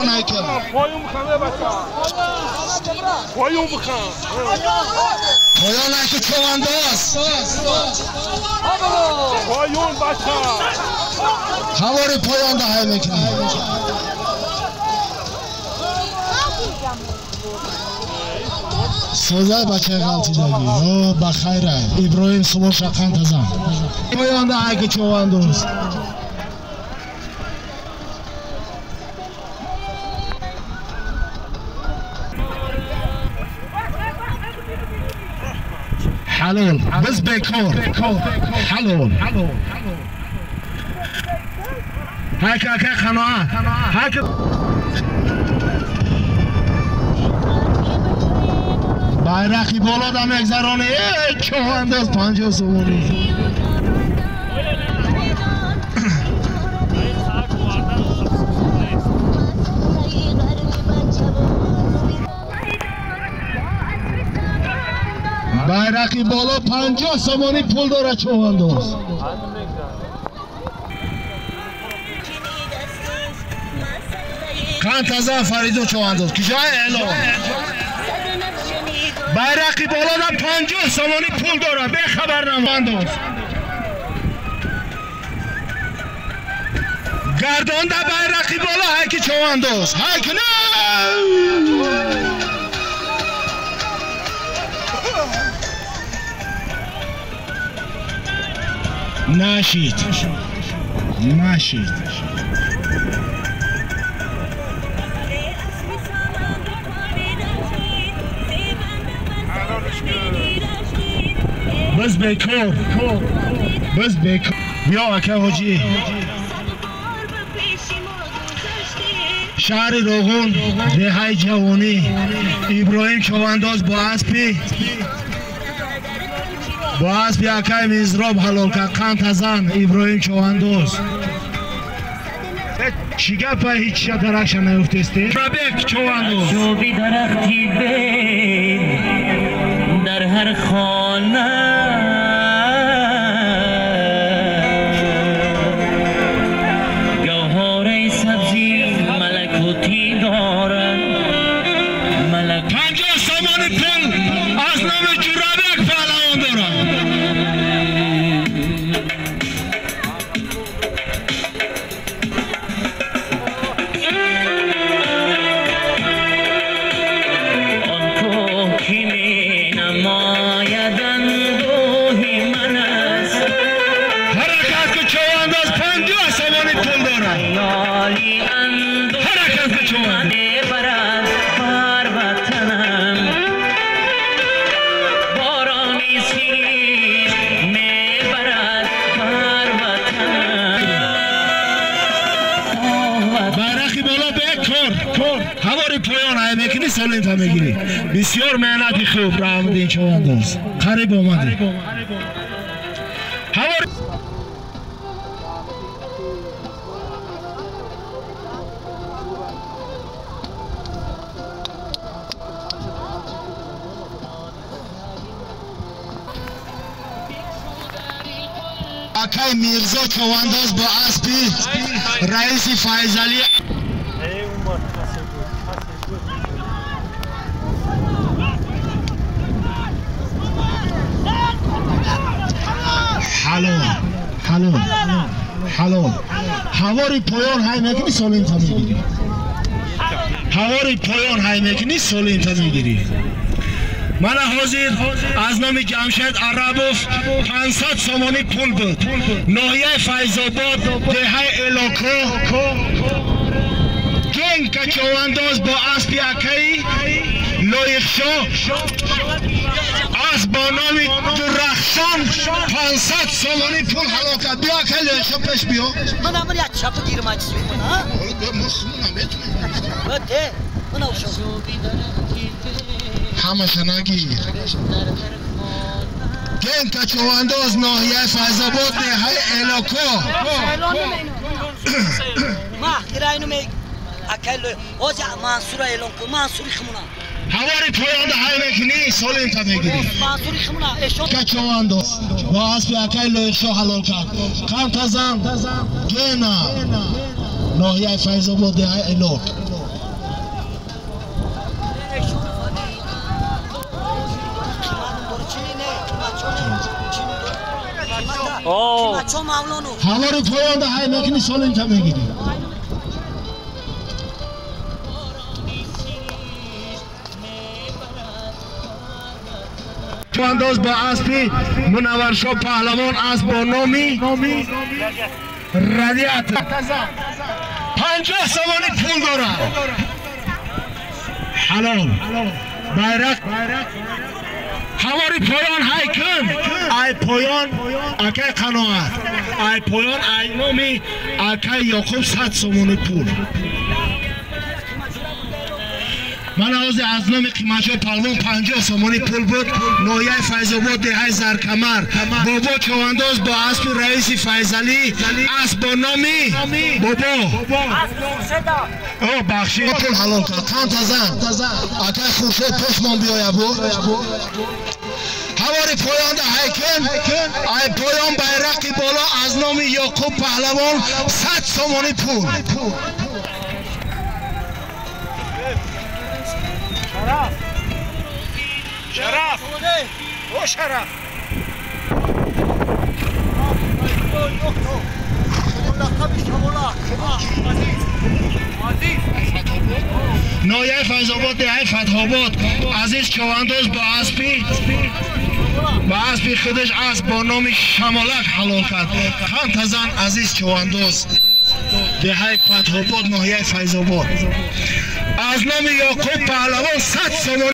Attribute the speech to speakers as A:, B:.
A: Поён ки човандоз.
B: Поён бача.
A: Ҳавори поён даҳай мекунӣ. Созай бачаи ғалтидагӣ. О, ба хайра. Иброҳим сувор шаққан тазан. Поён даҳай ки човандоз. Halol, biz bekor. Halol. Haka aka qanoat. Haka Bayraqi болода мегзарони. Эй, човандоз 50 сомонӣ. Байрақи боло 50 сомонӣ пул дорад човандоз. Қанд таза Фаридун човандоз. Киҷои эълон? Байрақи болода 50 сомонӣ пул дорад. Бехабар намандоз. Гардонда байрақи боло ҳайки човандоз. Ҳайки на! Нашид. Нашид. Biz bekor. Biz bekor. Биё ака ҳоҷӣ. Шаҳри Роғун, деҳаи ҷавонӣ. Иброҳим човандоз бо аспи акай мизроб ҳалол кард. Қанд тазан Иброҳим човандоз. Чӣ гапа ҳеҷ чиша дарахша наёфтесте? Рабек човандоз.
C: Чӯби дарахти бед дар ҳар хона гавҳораи сабзи малакутӣ дорад.
A: 50 сомони пул аз номи Ҷурабек паҳлавон дорад.
C: Он кӯҳ ки менамояд андӯҳи ман аст.
A: Ҳаракат ки човандоз 50 сомони пул дорад.
C: Хаёли андӯҳи
A: Ҳаракат ки човандоз.
C: мебарад бар ватанам. Борони сириш мебарад бар ватанам.
A: Байрақи боло бекор. Ҳавори поён ҳай мекунӣ, солимта мегирӣ. Бисёр меҳнати хуб Раҳмуддин човандоз. Қариб омадӣ. Ҳавори акай Мирзо човандоз бо аспи раиси Файзалӣ. Ҳалол, ҳалол, ҳалол. Ҳавори поён ҳай мекунӣ, солимта мегирӣ. Ҳавори поён ҳай мекунӣ, солимта мегирӣ. Мана ҳозир аз номи Ҷамшед Арабов 500 сомонӣ пул буд. Ноҳияи Файзобод, деҳаи Элоко. Генка човандоз бо аспи акаи Лоиқшоҳ асп бо номи Дурахшон 500 сомонӣ пул ҳалол кард. Биё акаи Лоиқшоҳ пеш биё.
D: Ман амр як чапа гирам ачи ман, а?
A: Мо хумона метунем.
D: Те, ман авшо.
A: Ҳамаша нагир. Генка човандоз ноҳияи Файзобод, деҳаи Элоко.
D: Ма гирайну ме акай лой. Ози Мансура эълон кун, Мансури хумона.
A: Ҳавори поёнда ҳай мекунӣ, солимта мегирӣ.
D: Мансури хумона, эшон.
A: Генка човандоз бо аспи акай Лоиқшоҳ ҳалол кард. Қанд тазан Гена ноҳияи Файзобод, деҳаи Элок. Ҳавори поёнда ҳай мекунӣ солимта мегирӣ. Чувандоз бо аспи Мунавваршо Паҳлавон, асп бо номи Радиатор. 50 сомонӣ пул дорад. Ҳалол. Байрақ. Ҳавори поён ҳай кун. Ай поён акай қаноат. Ай поён ай номи акай Ёқуб 100 сомонӣ пул. Ман ҳозир аз номи Қиматшо Палвон 50 сомонӣ пул буд. Ноҳияи Файзобод, деҳаи Заркамар. Бобо Човандоз бо аспи раиси Файзалӣ, асп бо номи Бобо. О, бахшид. Пул ҳалол кард. Қанта зан. Акай Хуршед пешмон биёя бу. Ҳавори поёнда ҳайкун. Ай поён байрақи боло аз номи Ёқуб Паҳлавон 100 сомонӣ пул.
B: Шараф! Шараф! О, Шараф!
A: Ноҳияи Файзобод, деҳаи Фатҳобод. Азиз Човандоз бо аспи худаш асп бо номи Шамолак ҳалол кард. Қанта зан Азиз Човандоз, деҳаи Фатҳобод, ноҳияи Файзобод. Аз номи Ёқуб Паҳлавон 100 сомонӣ.